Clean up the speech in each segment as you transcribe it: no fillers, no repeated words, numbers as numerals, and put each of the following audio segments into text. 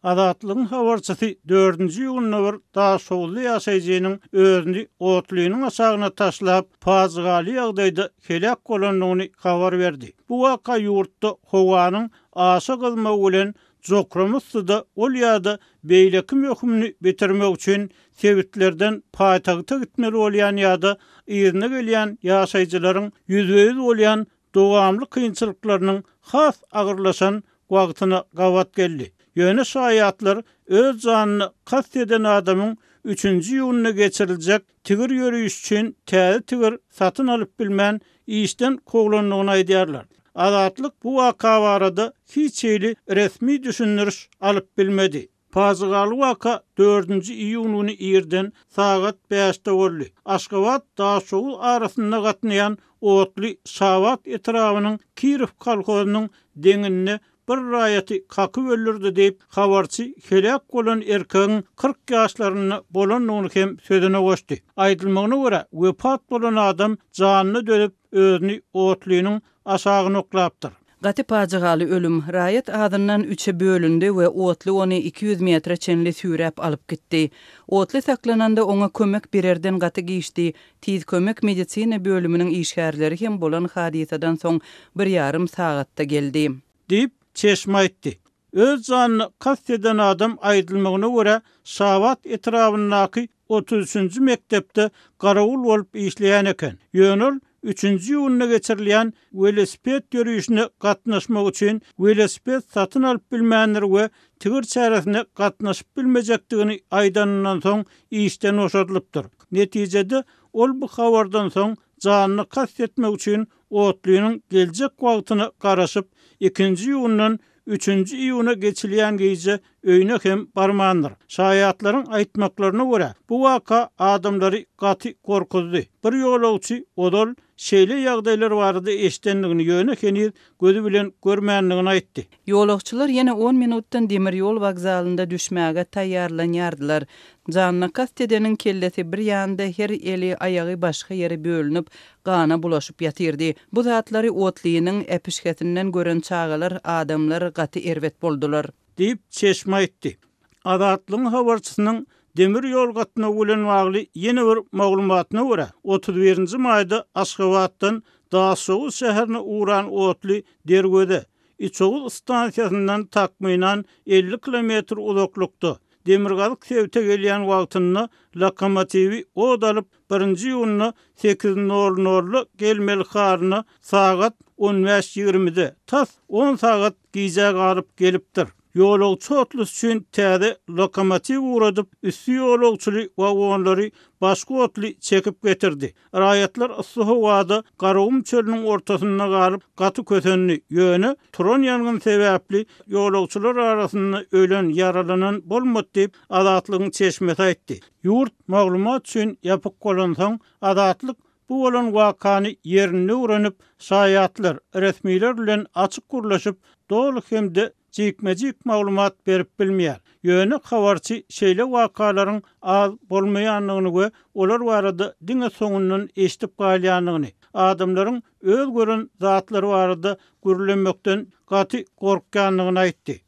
Azatlygyň habarçysy dördünji iýunda bir daşhowuzly ýaşaýjynyň özüni otlynyň aşagyna taşlap, pajygaly ýagdaýda heläk bolandygyny habar berdi. Bu waka ýurtda howanyň aşa gyzmagy bilen jokrama yssyda ol ýa-da beýleki möhümini bitirmek üçin sebitlerden paýtagta gitmeli bolýan ýa-da yzyna gelýän ýaşaýjylaryň ýüzbe-ýüz bolýan dowamly kynçylyklarynyň has agyrlaşan wagtyna gabat geldi. Ýöne şaýatlar öz janyna kast eden adamyň üçünji iýunda geçiriljek tigir ýörişi üçin täze tigir satyn alyp bilmän işden kowlandygyny aýdýarlar. Azatlyk bu waka barada hiç hili resmi düşündiriş alyp bilmedi. Pajygaly waka dördünji iýun güni irden sagat bäşde boldy. Aşgabat, Daşoguz arasynda gatnaýan otly Şabat etrabynyň Kirow kolhozynyň deňinde bir raýaty kakyp öldürdi diýip, habarçy heläk bolan erkegiň 40 ýaşlarynda bolandygyny hem sözüne goşdy. Aýdylmagyna görä, wepat bolan adam janyna dözüp, özüni otlynyň aşagyna oklapdyr. Gaty pajygaly ölüm. Raýat azyndan üçe bölündi we otly ony 200 metre çenli süýräp alyp gitdi. Otly saklananda oňa kömek bererden gaty giçdi. Tiz kömek medisina bölüminiň işgärleri hem bolan hadysadan soň bir ýarym sagatda geldi. Diýip, çeşme aýtdy. Öz janyna kast eden adam aýdylmagyna görä, Şabat etrabyndaky 33-nji mekdepde garawul bolup işleýän eken. Ýöne ol üçünji iýunda geçirilýän welosiped ýörişine gatnaşmak üçin welosiped satyn alyp bilmändir we tigir çäresine gatnaşyp bilmejekdigini aýdanyndan soň işden boşadylypdyr. Netijede, ol bu habardan soň janyna kast etmek üçin otlynyň geljek wagtyna garaşyp, ikinji iýundan üçünji iýuna geçilýän gije öýüne hem barmandyr. Şaýatlaryň aýtmaklaryna görä, bu waka adamlary gaty gorkuzdy. Bir ýolagçy ozal şeýle ýagdaýlar barada eşidendigini, ýöne heniz gözi bilen görmändigini aýtdy. Ýolagçylar ýene on minutdan demir ýol wokzalynda düşmäge taýýarlanýardylar. Janyna kast edeniň kellesi bir ýanda, her eli, aýagy başga ýere bölünip, gana bulaşyp ýatyrdy. Bu zatlary otlynyň äpişgesinden gören çagalar, adamlar gaty erbet boldular. Diýip, çeşme aýtdy. Azatlygyň habarçysynyň demir ýol gatnawy bilen bagly ýene bir maglumatyna görä, 31 nji maýda Aşgabatdan Daşoguz şäherine ugran otly Derweze, Içoguz stansiýasyndan takmynan 50 kilometr uzaklykda, demirgazyk sebite gelýän wagtynda lokomotiwi ot alyp, birinji iýunda sekiz nol nolda gelmeli halyna sagat on bäş ýigrimide, tas on sagat gijä galyp gelipdir. Ýolagçy otlysy üçin täze lokomotiw ugradyp, üsti ýolagçyly wagonlary başga otly çekip getirdi. Raýatlar yssy howada Garagum çölüniň ortasynda galyp, gaty kösendi. Ýöne, turan ýangyn sebäpli ýolagçylar arasynda ölen, ýaralanan bolmady diýip, Azatlygyň çeşmesi aýtdy. Ýurt maglumat üçin ýapyk bolansoň, Azatlyk bu bolan wakany ýerinde öwrenip, şaýatlar, resmiler bilen açyk gürleşip, doly hem-de jikme-jik maglumat berip bilmeýär. Ýöne habarçy şeýle wakalaryň az bolmaýandygyny we olar barada diňe soňundan eşidip galýandygyny, adamlaryň öz gören zatlary barada gürlemekden gaty gorkýandygyny aýtdy.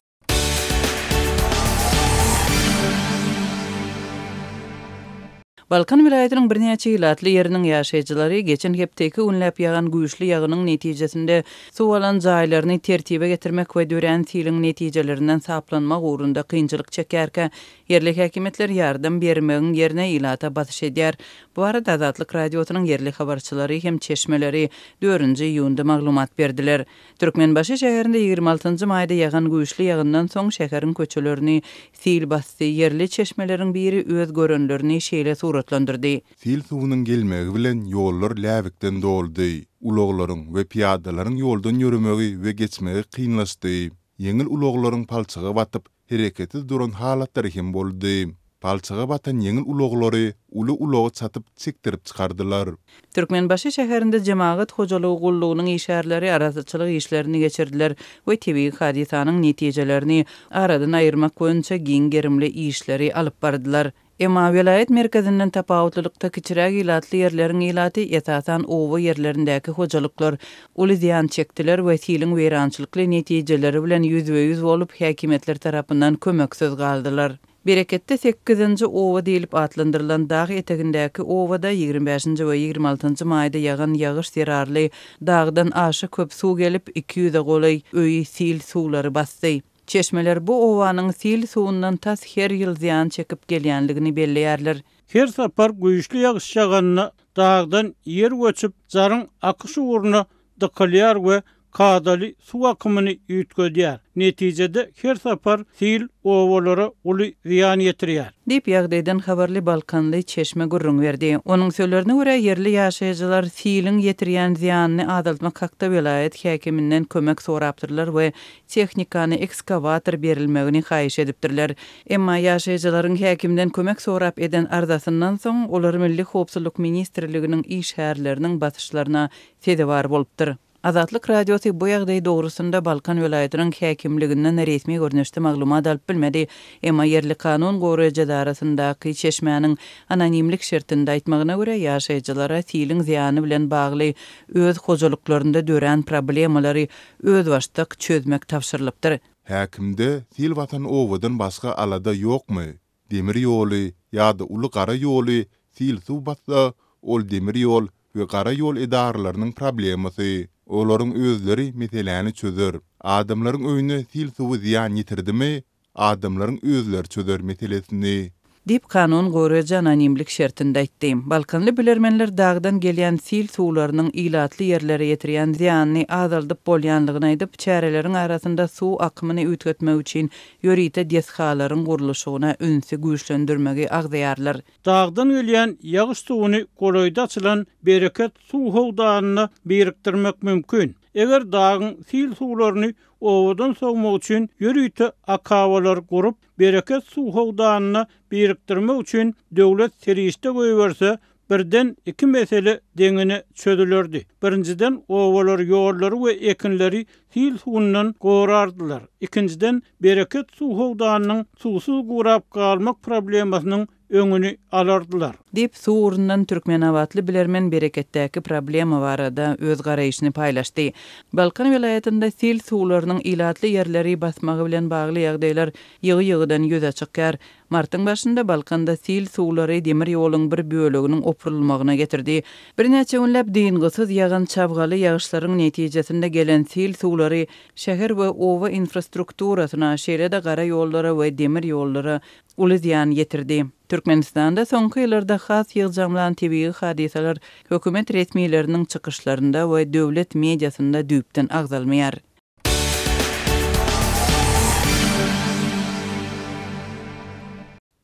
Balkan welaýatynyň birnäçe ilatly ýeriniň ýaşaýjylary geçen hepde iki günläp ýagan güýçli ýagynyň netijesinde suw alan jaýlaryny tertibe getirmek we dörän siliň netijelerinden saplanmak ugrunda kynçylyk çekýärkä, ýerli häkimiýetler ýardam bermegiň ýerine ilata basyş edýär. Bu barada Azatlyk Radiosynyň ýerli habarçylary hem çeşmeleri dördünji iýunda maglumat berdiler. Türkmenbaşy şäherinde 26 nji maýda ýagan güýçli ýagyndan soň şäheriň köçelerini sil basdy. Ýerli çeşmeleriň biri öz görenlerini şeýle suratlandyrdy. Sil suwunyň gelmegi bilen ýollar läbikden doldy. Ulaglaryň we pyýadalaryň ýoldan ýöremegi we geçmegi kynlaşdy. Ýeňil ulaglaryň palçyga batyp, hereketsiz duran halatlary hem boldy. Palçyga batan ýeňil ulaglary uly ulaga çatyp çekdirip çykardylar. Türkmenbaşy şäherinde jemagat hojalygy gullugynyň işgärleri arassaçylyk işlerini geçirdiler we tebigy hadysanyň netijelerini aradan aýyrmak boýunça giň gerimli işleri alyp bardylar. Emma welaýat merkezinden tapawutlylykda kiçiräk ilatly ýerleriň ilaty, esasan oba ýerlerindäki hojalyklar uly zyýan çekdiler we siliň weýrançylykly netijeleri bilen ýüzbe-ýüz bolup, häkimiýetler tarapyndan kömeksiz galdylar. Bereketde sekizinji oba diýlip atlandyrylan dag etegindäki obada 25 nji we 26 njy maýda ýagan ýagyş zerarly dagdan aşa köp suw gelip, 200-e golaý öýi sil suwlary basdy. Çeşmeler bu obanyň sil suwundan tas her ýyl zyýan çekip gelýänligini belleýärler. Her sapar güýçli ýagyş ýaganda dagdan ýer göçüp, jaryň akyş ugruna dykylýar we kadaly suw akymyny üýtgedýär. Netijede her sapar sil obalara uly zyýan ýetirýär. Diýip, ýagdaýdan habarly balkanly çeşme gürrüň berdi. Onuň sözlerine görä, ýerli ýaşaýjylar siliň ýetirýän zyýanyny azaltmak hakda welaýat häkiminden kömek sorapdyrlar we tehnikany, ekskawator berilmegini haýyş edipdirler. Emma ýaşaýjylaryň häkimden kömek sorap eden arzasyndan soň, olar Milli howpsuzlyk ministrliginiň işgärleriniň basyşlaryna sezewar bolupdyr. Azatlyk Radiosy bu ýagdaý dogrusynda Balkan welaýatynyň häkimliginden resmi görnüşde maglumat alyp bilmedi. Emma ýerli kanun goraýjy edarasyndaky çeşmäniň anonimlik şertinde aýtmagyna görä, ýaşaýjylara siliň zyýany bilen bagly öz hojalyklarynda dörän problemalary özbaşdak çözmek tabşyrylypdyr. Häkimde sil basan obadan başga alada ýokmy? Demir ýoly ýa-da uly gara ýoly sil suw bassa, ol demir ýol we gara ýol edaralarynyň problemasy. Olaryň özleri meseläni çözer. Adamlaryň öýüne sil suwy zyýan ýetirdimi, Adamlaryň özleri çözer meselesini. Diýip, kanun goraýjy anonimlik şertinde aýtdy. Balkanly bilermenler dagdan gelýän sil suwlarynyň ilatly ýerlere ýetirýän zyýanyny azaldyp bolýanlygyny aýdyp, çäreleriň arasynda suw akymyny üýtgetmek üçin ýörite desgalaryň gurluşygyna ünsi güýçlendirmegi agzaýarlar. Dagdan gelýän ýagyş suwuny golaýda açylan Bereket suw howdanyna birikdirmek mümkin. Eger dagyň sil suwlaryny obadan sowmak üçin ýörite akabalar gurup, Bereket suw howdanyna birikdirmek üçin döwlet serişde goýberse, birden iki mesele deňine çözülerdi. Birinjiden, obalar ýollary we ekinleri sil suwundan gorardylar. Ikinjiden, Bereket suw howdanynyň suwsuz gurap galmak problemasynyň öňüni alardylar. Diýip, suw ugrundan türkmenabatly bilermen Bereketdäki problema barada öz garaýşyny paýlaşdy. Balkan welaýatynda sil suwlarynyň ilatly ýerleri basmagy bilen bagly ýagdaýlar ýygy-ýygydan ýüze çykýar. Martyň başynda Balkanda sil suwlary demir ýoluň bir böleginiň opurylmagyna getirdi. Birnäçe günläp dyngysyz ýagan çabgaly ýagyşlaryň netijesinde gelen sil suwlary şäher we oba infrastrukturasyna, şeýle-de gara ýollara we demir ýollara uly zyýan ýetirdi. Türkmenistanda soňky ýyllarda has ýygjamlan tebigy hadysalar hökümet resmileriniň çykyşlarynda we döwlet mediasynda düýpden agzalmaýar.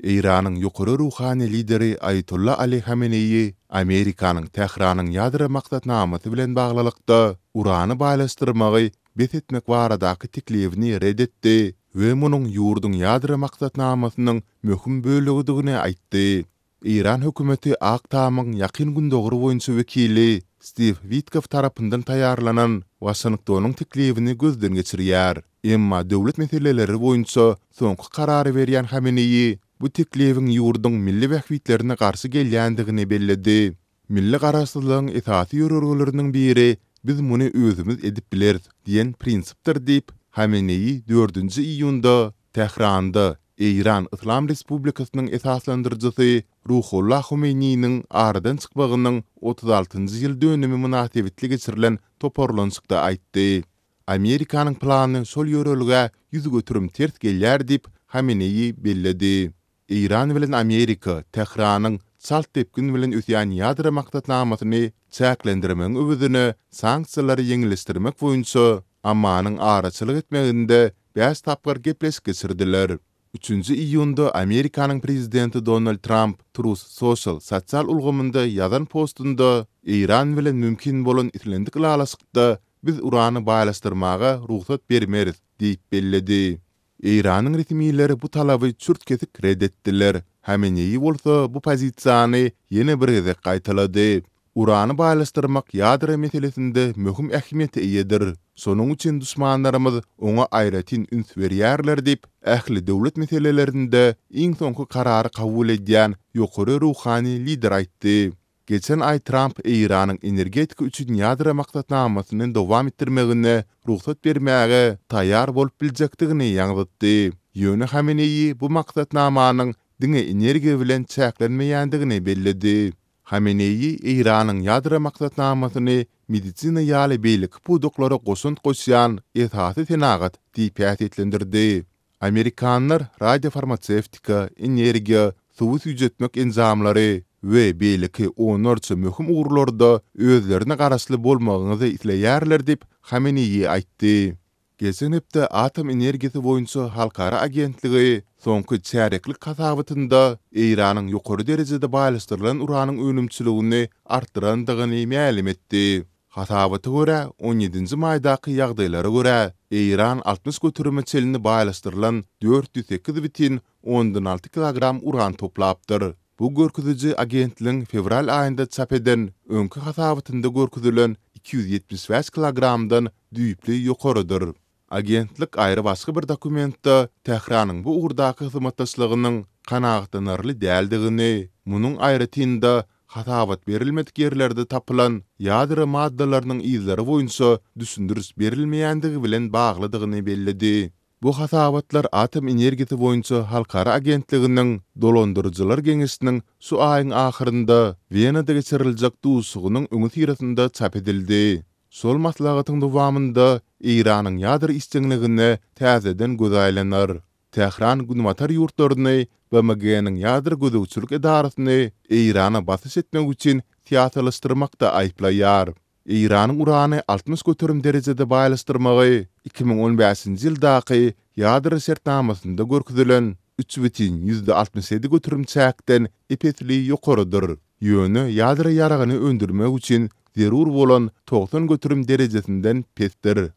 Eýranyň ýokary ruhany lideri Aýatolla Ali Hameneýi Amerikanyň Tähranyň ýadro maksatnamasy bilen baglylykda urany baýlaşdyrmagy bes etmek baradaky teklibini ret etdi we munuň ýurduň ýadro maksatnamasynyň möhüm bölegidigini aýtdy. Eýran hökümeti Ak Tamyň Ýakyn Gündogar boýunça wekili Stiw Witkoff tarapyndan taýýarlanan Waşingtonyň teklibini gözden geçirýär. Emma döwlet meseleleri boýunça soňky karary berýän Hameneýi bu teklibiň ýurduň milli bähbitlerine garşy gelýändigini belledi. Milli garaşsyzlygyň esasy ýörelgeleriniň biri biz muny özümiz edip bileris diýen prinsipdir diýip, Hameneýi dördünji iýunda Tähranda Eýran Yslam Respublikasynyň esaslandyryjysy Ruhollah Homeýniniň aradan çykmagynyň 36-njy ýyl dönümi mynasybetli geçirilen toparlanyşykda aýtdy. Amerikanyň plany şol ýörelgä 100% ters gelýär diýip, Hameneýi belledi. Eýran bilen Amerika Tähranyň çalt depgin bilen ösýän ýadro maksatnamasyny çäklendirmegiň öwezine sanksiýalary ýeňilleşdirmek boýunça Omanyň araçylyk etmeginde bäş tapgyr gepleşik geçirdiler. Üçünji iýunda Amerikanyň prezidenti Donald Tramp Truth Social sosial ulgamynda ýazan postunda Eýran bilen mümkin bolan islendik ylalaşykda biz urany baýlaşdyrmaga rugsat bermeris diýip belledi. Eýranyň resmileri bu talaby çürt-kesik ret etdiler. Hameneýi bolsa bu pozisiýany ýene bir gezek gaýtalady. Urany baýlaşdyrmak ýadro meselesinde möhüm ähmiýete eýedir. Şonuň üçin duşmanlarymyz oňa aýratyn üns berýärler diýip, ähli döwlet meselelerinde iň soňky karary kabul edýän ýokary ruhany lider aýtdy. Geçen aý Tramp Eýranyň energetika üçin ýadro maksatnamasyny dowam etdirmegine rugsat bermäge taýýar bolup biljekdigini ýaňzytdy. Ýöne Hameneýi bu maksatnamanyň diňe energiýa bilen çäklenmeýändigini belledi. Hameneýi Eýranyň ýadro maksatnamasyny medisina ýaly beýleki pudaklara goşant goşýan esasy senagat diýip häsiýetlendirdi. Amerikanlar radiofarmasewtika, energiýa, suwy süýjetmek enjamlary we beýleki onlarça möhüm ugurlarda özlerine garaşly bolmagyňyzy isleýärler diýip, Hameneýi aýtdy. Geçen hepde Atom energiýasy boýunça halkara agentligi soňky çärýeklik hasabatynda Eýranyň ýokary derejede baýlaşdyrylan uranyň önümçiligini artdyrandygyny mälim etdi. Hasabata görä, on ýedinji maýdaky ýagdaýlara görä, Eýran 60 göterime çenli baýlaşdyrylan 408,6 kilogram uran toplapdyr. Bu görkeziji agentligiň fewral aýynda çap eden öňki hasabatynda görkezilen 275 kilogramdan düýpli ýokarydyr. Agentlik aýrybaşga bir dokumentde Tähranyň bu ugurdaky hyzmatdaşlygynyň kanagatlanarly däldigini, munuň aýratyn-da hasabat berilmedik ýerlerde tapylan ýadro maddalarynyň yzlary boýunça düşündiriş berilmeýändigi bilen baglydygyny belledi. Bu hasabatlar Atom energiýasy boýunça halkara agentliginiň Dolandyryjylar geňeşiniň şu aýyň ahyrynda Wenada geçiriljek duşuşygynyň öňüsyrasynda çap edildi. Şol maslahatyň dowamynda Eýranyň ýadro işjeňligine täzeden göz aýlanar. Tähran Günbatar ýurtlaryny BMG-niň ýadro gözegçilik edarasyny Eýrana basyş etmek üçin syýasylaşdyrmakda aýyplaýar. Eýranyň urany 60% derejede baýlaşdyrmagy 2015-nji ýyldaky ýadro şertnamasynda görkezilen 3,67% çäkden ep-esli ýokarydyr. Ýöne ýadro ýaragyny öndürmek üçin zerur bolan 90% derejesinden pesdir.